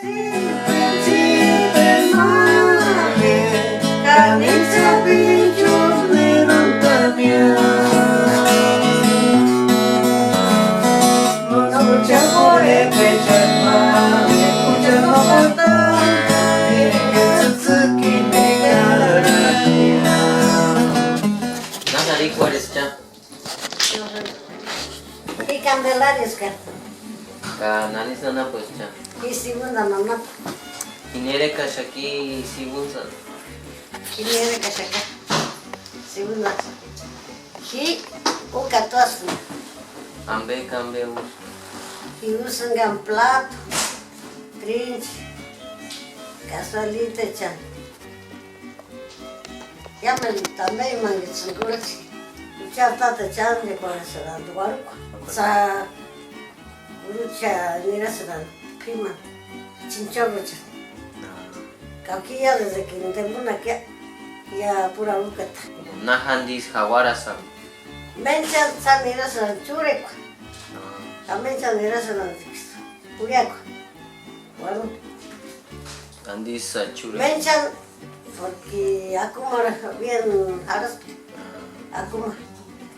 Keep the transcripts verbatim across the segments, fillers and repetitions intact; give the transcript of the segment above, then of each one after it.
¿Nájari ikuarheskia? Ji Candelaria eska. ¿Ka nanisï anapueskia? Ji segunda mama. ¿Ji nérekaxaki segunda? Ji nérekaxaka. Segunda. Ji úka tuásïnga. ¿Ambe ka ambe úsï? Ji úsïnga plato, trinche, casualita echani. Iámendu tambemanguitsïni kurhachi, juchari tátani chánchekuarhasïrandi uarhukua. Sa kurucha nirasïrandi p'ímani, chinchorrochani. Ka k'uíarezekini tempunhakia, ya pura úkata. ¿Na jandisï jauarasïnki? Ménchani sa nirasïrandi chúrekua. Ka ménchani nirasïrandi jurhiakua. Bueno. ¿Andisï achurhe? Ménchani, porque akumarhu bien jarhaspti. Akuma.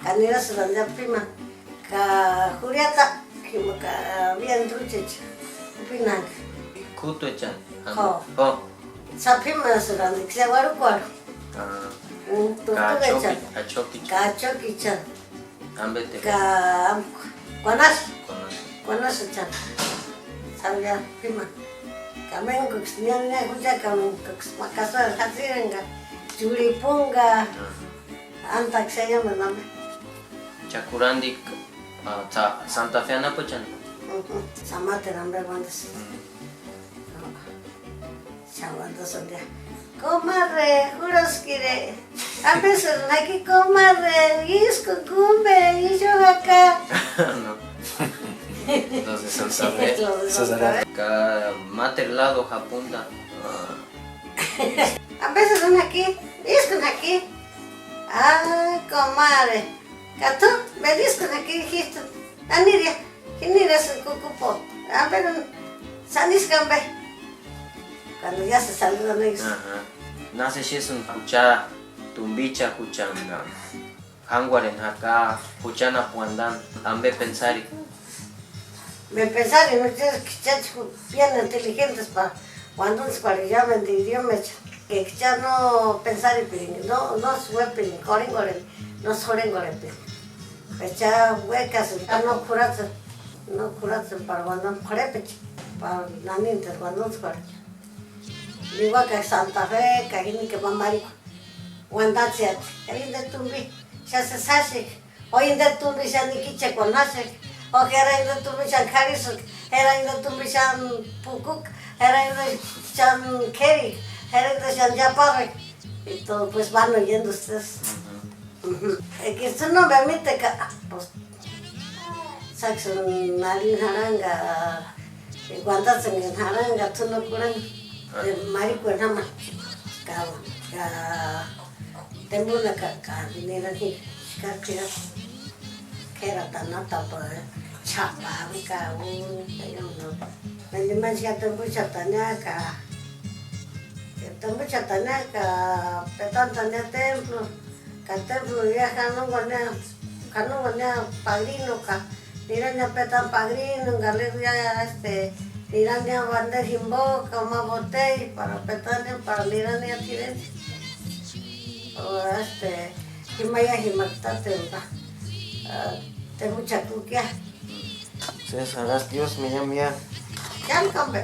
Ka nirasïrandi ya p'ímani. Ka jurhiata, jimaka bien dúchecha jupinhaaka. ¿K'útuechani? Jo. Jo. Sa p'ímasïrandi, sea uarhukuarhu. Ka tutuechani. Ka achokichani. ¿Ambe teka? Ka amkua. Kuanasï. Kuanasï. Kuanasïchani. Sabe ya p'ímani. Kamenkuksï niáni jucha kamenkuksï ma kasuarhu jatsirenga. Churhipunga. Antaksï ya iámendu ambe. Cha kurhandika, Santa Fe anapuechani. Sa máteru ambe uandasïndi. Xáni uandasïndia. Comadre, jurhaskiri. ¿Ambesïri jaki comadre? Ísku kúmbe, ixu jaka. No. Los de Santa Fe. Los de Santa Fe. Ka máteru lado japunta. ¿Ambesïri jaki? Ísku jaki. Ah, comadre. Ka t'u, ¿amberi ísku jaki? Ístu. Aniria. Ji nirasïnga kukupu, ambe sáni ísku ambe. Cuando ya se saludan ellos. Ajá. No sé si es un jucha tumbicha juchani jánguarheni jaka juchani uandani, ambe pensari. Me pensari no, k'ichachi bien inteligentes pa uandantskuarhini iámendu idiomecha. Ka k'icha no pensaripiringa, no, no suepiringa, korhenkorheni, no s'urhenkorhepiringa. Ka cha uékasïnga, no k'urhatsïni, no k'urhatsïni para uandani k'urhepicha, para naninteri uandantskuarhini. Niuaka Santa Fe, ka jini ka ma marhikua uandatsïati, ka inde tumbi, xáni sési jáxika, o inde tumbi xáni ikichekuani jáxika, o jera inde tumbi xáni k'arhisïka, jera inde tumbi xáni pukuka, jera inde xáni k'érika, jera inde xáni chaparrika, y todo pues van oyendo ustedes. Ujú. Eka itsï no me míteka, pues, sáksïni arini jarhani ka uandatsengani jarhani ka t'u no kurhani, marhikueni jámani, ka, ka tempunhaka, ka nirani jikari k'irata, k'érati anhatapuni, ch'apabi ka uni, ka iámu no. Meni ma xáni tempuchatania ka, tempuchatania ka petantania templo. Ka templo ya k'anonkuania, k'anonkuania padrino ka nirania petani padrino ka luego ya, este, nirania bandera jimpo ka ma botella para petani, para nirania t'ireni. O, este, jima ya jima táteni, ah, tempuchakukia. Entonces, ahora Dios me llama ya. Ch'ámu ka ambe.